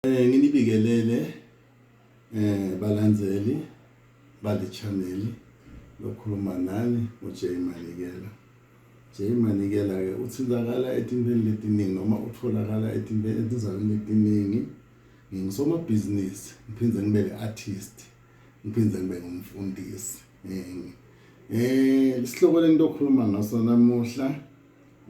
Eh nginibikelele eh balandzeli bale channel lokhuluma nani uJay Manikela. Jay Manikela ke uthintakala etintweni letiningi noma utholakala etintweni etindzaweni letiningi. Ngingisomabhizinisi ngiphindze ngibe le artist ngiphindze ngibe ngumfundisi. Eh eh isihloko lengitokhuluma ngaso namuhla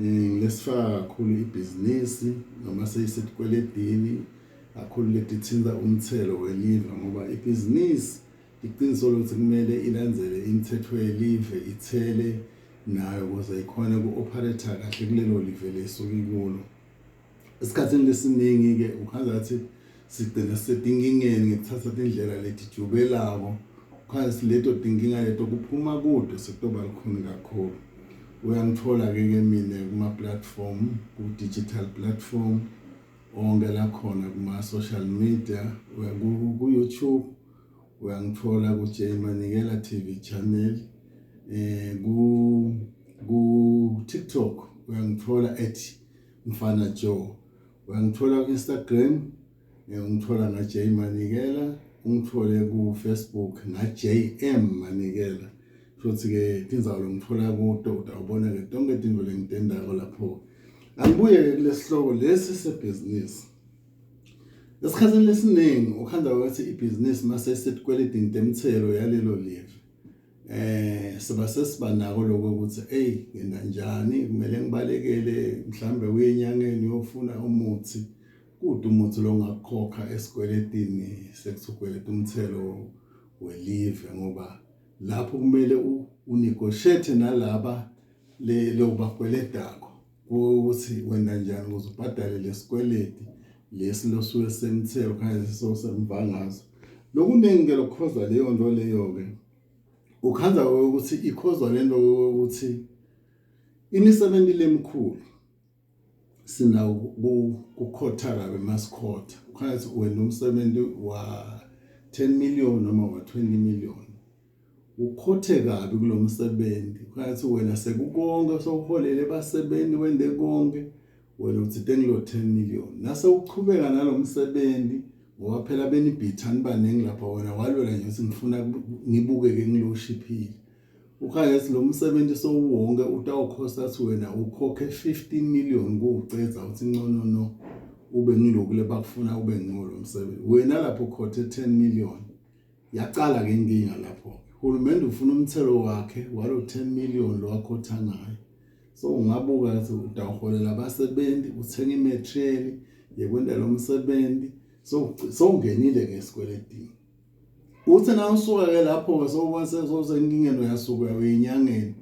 Eh, ngilesifaka kakhulu ibhizinisi noma seyisetikweletini kakhulu letithinta umthelo welive ngoba ibhizinisi iqiniso lokuthi kumele ilandzele imithetho yelive ithele nayo ukuze ikhone ku-operate kahle kulelo live lesuke ikulo. Esikhathini lesiningi-ke ukhazathi sigcina sisetinkingeni ngekuthatha tindlela letijubelako cause leto tinkinga leto kuphuma kude sekutoba lukhuni kakhulu. Uyangithola-ke ke mina kuma-platform ku-digital platform onke lakhona kuma-social media ku-YouTube uyangithola ku-J Manikela TV channel eh ku ku TikTok uyangithola at Mfana Joe uyangithola ku-Instagram eh, ungithola nga-J Manikela ungithole ku-Facebook nga-JM Manikela futhi-ke tindzawo longithola kuto utawubona-ke tonke tintfo lengitendako lapho angibuye-ke kulesihloko lesi sebhizinisi esikhathini lesiningi ukhanda ukuthi ibhizinisi mase isetikweletini temthelo yalelo live eh siba sesiba nako lokho ukuthi hey ngenda njani kumele ngibalekele mhlambe uye enyangeni uyofuna umuthi kude umuthi longakukhokha esikweletini sekusukweleta umthelo welive ngoba lapho kumele unegotiate nalaba le lokubakweledako ukuthi wena njani ukuze ubhadale lesikweleti lesi losuke semthelo kanye sosemvangazo lokuningi ke lokukhoza leyo nto leyo ke ukhanza ukuthi ikhozwa lento ukuthi imisebenzi lemikhulu sinawo kukhotha kabi masikhotha ukhathi wena umsebenzi wa 10 million noma wa 20 million ukhothe kabi kulo msebenzi ukhathi wena sekukonke sowuholele basebenzi wende konke wena uthi tengilo 10 million nase uchubeka nalomsebenzi ngoba phela benibhitha nibaningi lapha wena walwela nje ukuthi ngifuna ngibukeke ngiloshiphile ukhanye lo msebenzi sowuwonke utawukhosta athi wena ukhokhe 15 million kuwucedza uthi ncono no ube ngiloku lebakufuna ube ngcono lo msebenzi wena lapho ukhothe 10 million yaqala ke inkinga lapho uhulumende ufuna umthelo wakhe walo 10 million lo akhotha ngayo so ungabuka ukuthi utawuholela abasebenzi uthenga imaterial yekwenta lo msebenzi so sowungenile ke esikweletini uthi na usuka ke lapho ke sowubona sewusenkingeni uyasuka uyinyangeni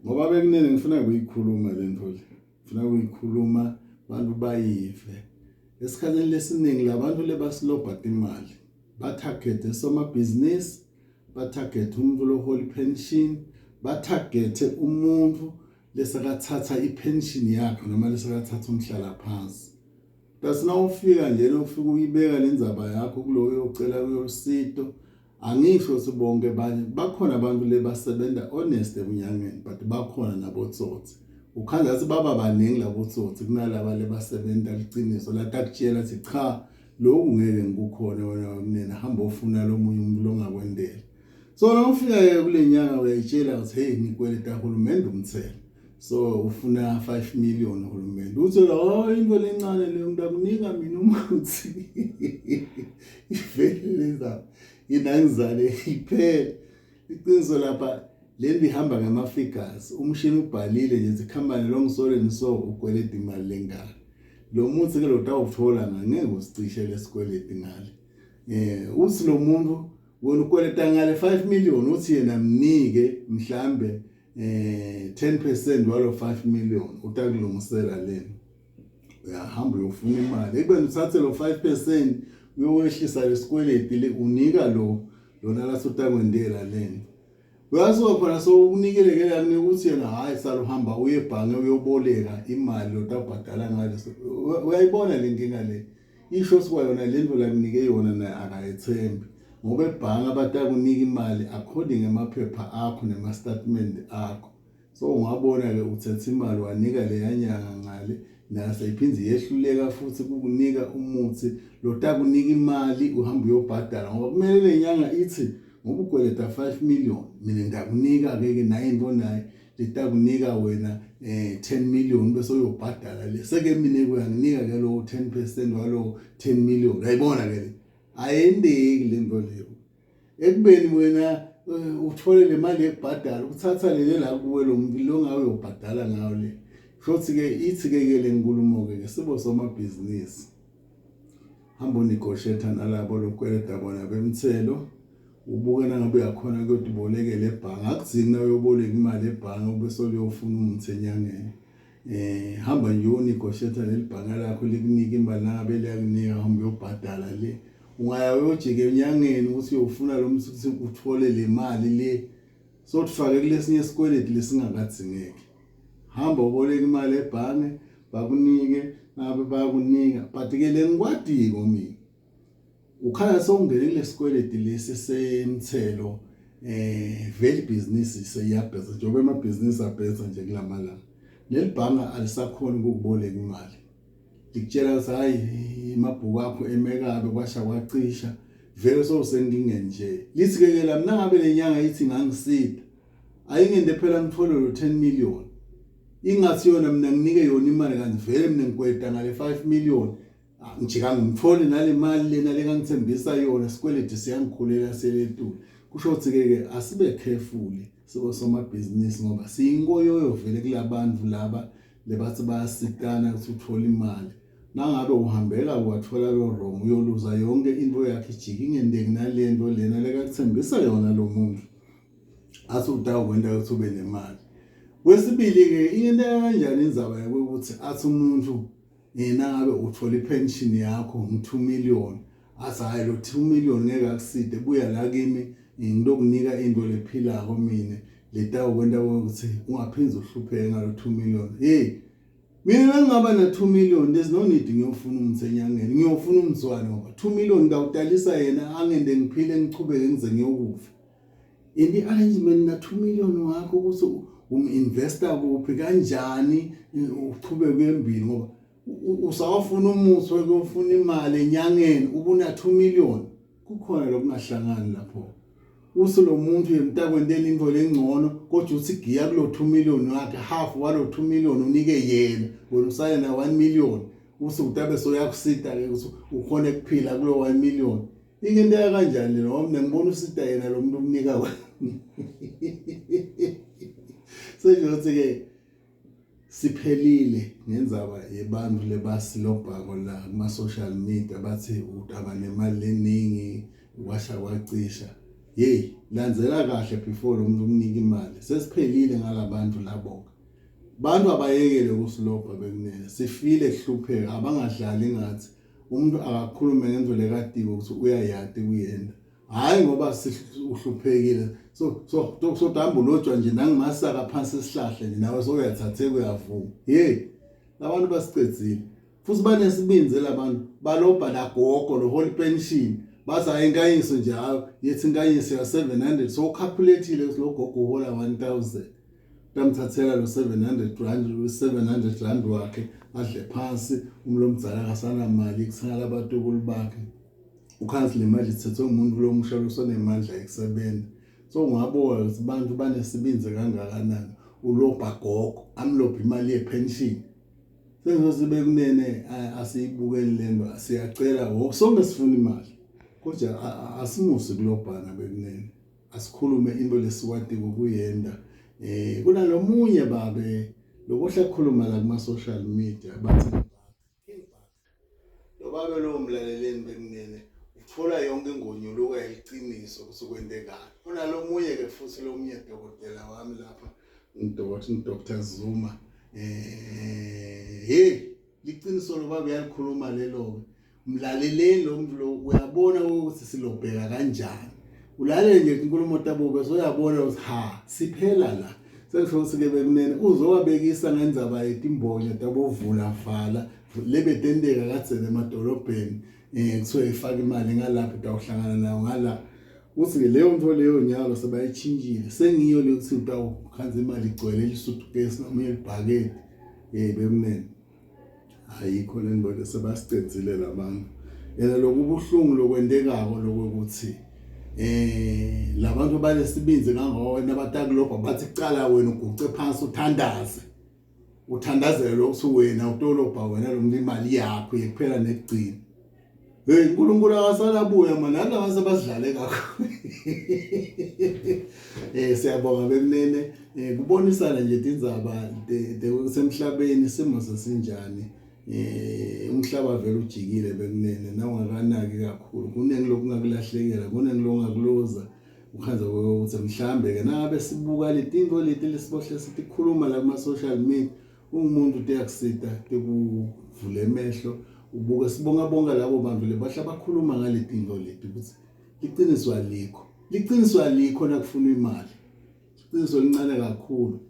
ngoba bekunene ngifuna kuyikhuluma le nto le ngifuna kuyikhuluma abantu bayive esikhathini lesiningi labantu lebasilobha imali bathagethe somabhizinisi bathagethe umuntu lohola ipension bathagethe umuntu lesakathatha ipension yakhe noma lesakathatha umhlalaphansi Kasi nawufika nje ufika uyibeka le ndzaba yakho kuloyo ocela kuyosito angisho sibonke banye bakhona abantu le basebenza honest ebunyangeni but bakhona nabotsotsi ukhanda ngathi baba baningi labotsotsi kunalaba le basebenza liciniso latakutshela thi cha lokhu ngeke ngikukhona wena kunena hamba ofuna lomunye umuntu longakwendela so nawufika kule nyanga uyayitshela ukuthi hey ngikweleta hulumende umthelo so ufuna 5 million uhulumende uthi oh into lencane leyo ngitakunika mina umuthi ivele leza inangizale iphele iqiniso lapha lento ihamba ngama figures umshini ubhalile nje ikhampani longisole niso ukweleta imali lengaka lo muthi ke lo tawuthola ngeke usicishe lesikweleti ngale eh uthi lo muntu wena ukweleta ngale 5 million uthi yena mnike mhlambe eh 10% walo 5 million utakulungisela lena uyahamba uyofuna imali ekubeni uthathe lo 5% uyowehlisa lesikweleti le unika lo lona lasutakwendela lena uyasuka khona sowukunikele ke yakunika ukuthi yena hhayi saluhamba uye ebhange uyoboleka imali lotabhadala ngale uyayibona le nkinga le isho sikwayona le nto lakunike yona naye akayethembi ngoba ebhange abatakunika imali according emaphepha akho nema-statement akho so ungabona-ke uthethe imali wanika leya nyanga ngale Nayo seyiphinde iyehluleka futhi kukunika umuthi lotakunika imali uhambe uyobhadala ngoba kumele le nyanga ithi ngoba ukweleta 5 million mina ndakunika ke ke naye into naye litakunika wena eh 10 million bese uyobhadala le seke mina kuyanginika ke lo 10% walo 10 million uyayibona ke le ayendeki le nto leyo ekubeni wena eh, uthole le mali yekubhadala ukuthatha lele la kuwe lo muntu lo ngawe uyobhadala ngayo le shothi ke ithi ke ke le nkulumo ke sibo somabhizinisi hamba unegotiate nalabo lokweleta bona bemthelo ubuke nangabe uyakhona kuyotibolekela ebhange akudzingi na uyoboleka imali ebhange ube soluyofuna umuthi enyangeni eh hamba nje uyonegotiate leli bhange lakho likunika imali nangabe liyakunika hamba uyobhadala le ungaya uyojika enyangeni ukuthi uyofuna lo muthi ukuthi uthole le mali le sothufake kulesinye isikweleti lesingakadzingeki hamba uboleka imali ebhange bakunike ngabe bayakunika but ke lengikwadiko mina ukhala sowungene kulesikweleti lesi semthelo eh vele ibhizinisi seyiyabheza njengoba amabhizinisi abheza nje kulamalanga leli bhanga alisakhona ukukuboleka imali likutshela ukuthi hayi amabhuku akho emekabe kwasha kwacisha vele sowusenkingeni nje lithi ke ke la mina ngabe lenyanga ithi ngangisida ayingende phela ngithole lo 10 million ingathi yona mina nginike yona imali kanti vele mina ngikweleta ngale 5 million ah, ngijika ngimthole nale mali lena lekangithembisa yona sikweleti siyangikhulela seletulu kusho ukuthi ke ke asibe careful sibosomabhizinisi ngoba siyinkoyoyo vele kulabantu laba lebathi bayasitana ukuthi uthole imali nangabe uhambela wathola lo wrong uyoluza yonke into yakhe ijike ingendeki nalento lena lekakuthembisa yona lo muntu athi utawukwenta ukuthi ube nemali kwesibili-ke ingenteka kanjani indzaba yokuthi athi umuntu yena ngabe uthola ipension yakho ngu-2 million athi hhayi lo 2 million ngeke akuside buya la kimi ngitokunika into lephilako mina letawukwenta ukuthi ungaphinde uhlupheke ngalo 2 million hey mina nangingaba na 2 million there's no need ngiyofuna umuthi enyangeni ngiyofuna umzwane ngoba 2 million ngawutalisa yena angende ngiphile ngichubeke ngize ngiyokufa into i-arrangement na 2 million wakho ukuthi um-investor kuphi kanjani uchubeke uyembili ngoba usawafuna umuthi wekuyofuna imali enyangeni ubuna 2 million kukhona lokungahlangani lapho uthi lo muntu yemtakwentela into lengcono kodwa uthi giya kulo 2 million wakhe half walo 2 million unike yena wena usale na 1 million uthi utabe soyakusita ke ukuthi ukhone kuphila kulo 1 million Ingenteka kanjani le ngoba mina ngibona usita yena lo muntu umnika wena. Sengiyothi ke siphelile ngendzaba yebantu lebasilobhako la kuma social media bathi utaba nemali leningi washa kwacisha. Hey, landzela kahle before lo muntu umnika imali. Sesiphelile ngalabantu labo. Bantu abayekele ukusilobha bekunene. Sifile kuhlupheka abangadlali ngathi. Umuntu akakhulume ngento lekatiko ukuthi uyayati kuyena. Hayi ngoba uhluphekile. So so so damba ulotshwa nje nangimasaka phansi esihlahla nje nawe soyathatheka uyavuma. Hey, labantu basicedzile. Futhi banesibindi labantu balobha la gogo lo holy pension bathi hayi inkanyiso nje hayi yethi inkanyiso ya 700 so calculate ukuthi lo gogo uhola 1000 Tamthathela lo 700 rand 700 rand wakhe adle phansi umlomdzala akasanamali kusala abatukulu bakhe ukhansi le mali ithethwe umuntu lo musha losonemandla ekusebenza so ungabona ukuthi abantu banesibinzi kangakanani ulobha gogo amlobha imali yepension sengizozibe kunene asiyibukeni lento siyacela sonke sifuna imali kodwa asimusi kulobhana bekunene asikhulume into lesikwatiko kuyenda eh kunalomunye babe lokuhle kukhuluma la kuma social media bathi lo babe lo mlaleleni bekunene uthola yonke ingonyuluka yeliciniso ukuthi kwentekani kunalomunye ke futhi lomunye dokotela wami lapha ngidokotela Dr Zuma eh hey liqiniso lo baba uyalikhuluma lelo ke mlaleleni lo muntu lo uyabona ukuthi silobheka kanjani ulalele nje inkulumo tabo bese uyabona ukuthi ha siphela la sengisho ukuthi ke bekunene uzowabekisa ngendzaba yetimbonya tabovula vala lebetenteka kadzeni emadolobheni eh kuthiwa ifaka imali ngalapho utawuhlangana nayo ngala uthi ke leyo nto leyo nyalo sebayitshintshile sengiyo le kuthi utawukhanza imali igcwele lisutukesi noma ibhakede eh bekunene. Ayikho le nto le, sebasicedzile labantu. Yena lokubuhlungu lokwentekako lokwekuthi labantu balesibindzi kangaka batakulobha bathi cala wena uguce phansi uthandaze. Uthandazele lokuthi wena utolobha wena lo muntu imali yakho yekuphela nekugcina. Hey uNkulunkulu akasalabuya manje nalaba sebasidlale kakhulu. Siyabonga bekunene kubonisana nje tindzaba semhlabeni simo sesinjani. Umhlaba vele ujikile bekunene nawungakanaki kakhulu kuningi lokungakulahlekela kuningi lokungakuloza. Ukhandza ukuthi mhlambe ke nangabe sibuka letinto leti lesibohle sitikhuluma la kuma social media ungumuntu tiyakusita tikuvula emehlo ubuke. Sibonga bonke labo bantu lebahla bakhuluma ngale tinto leti ukuthi liqiniso alikho, liqiniso alikho nakufuna imali, iqiniso lincane kakhulu.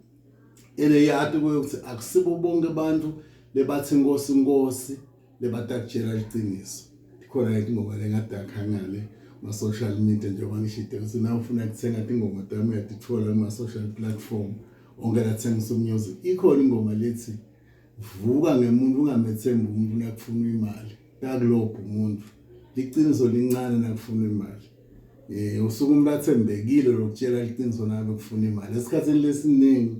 Ene yati ukuthi akusibo bonke abantu lebathi inkosi inkosi lebatakutshela liqiniso. Khona ke ingoma lengadakha ngale ma social media, njengoba ngishide ukuthi na ufuna kuthenga tingoma tami uyatithola kuma social platform onke lathengisa umusic. Ikhona ingoma lethi vuka ngemuntu ungamethembi umuntu nakufuna imali, takulobha umuntu, liqiniso lincane nakufuna imali. Usuke umuntu athembekile lokutshela liqiniso nabe kufuna imali. Esikhathini lesiningi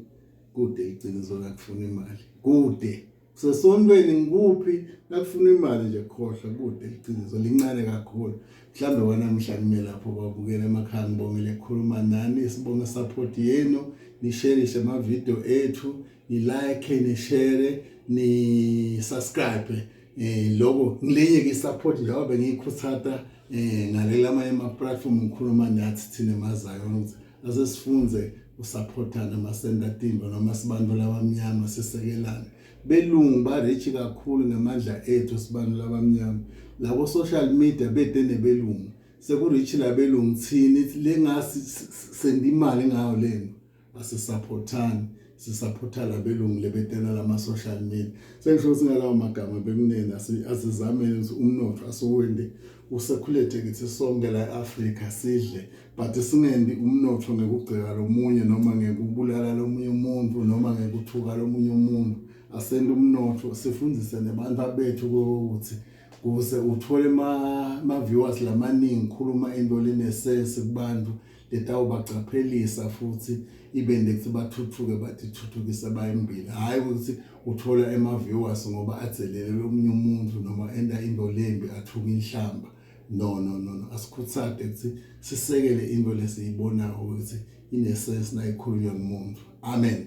kude iqiniso nakufuna imali, kude kusesontweni ngikuphi nakufuna imali nje khohlwa, kude iqiniso lincane kakhulu. Mhlambe wanamhla kume lapho babukela emakhaya, ngibongele ukukhuluma nani, sibonge support yenu, nisherishe ama video ethu, ni like, ni share, ni subscribe. Lokho ngilenye ke support njengoba bengiyikhuthata ngale lamanye ama platform ngikhuluma nathi thina emazayo ukuthi asesifunze usupportana masenda timba noma sibantu labamnyama sisekelane. Belungu ba rich kakhulu ngamandla ethu sibantu labamnyama. Labo social media bede nebelungu seku rich labelungu, thini lengasi senda imali ngayo lento asisupportani, sisupporta labelungu lebetela lama social media. Sengisho ukuthi ngalawo magama bekunene asizameni ukuthi umnotho asiwende usekhulete kithi sonke la eAfrika sidle, but singendi umnotho ngekugceka lomunye noma ngekubulala lomunye umuntu noma ngekuthuka lomunye umuntu. Asende umnotho sifundise nebantu abethu ukuthi kuze uthole ma viewers lamaningi, khuluma into lenesesi kubantu letawubacaphelisa futhi ibe nekuthi bathuthuke batithuthukise bayimbili, hhayi ukuthi uthola ema viewers ngoba adzelele lomunye umuntu noma enta into lembi athuka inhlamba. No no no no, asikhuthade ukuthi sisekele into lesiyibonayo ukuthi inesense nayikhulunywa ngumuntu. Amen.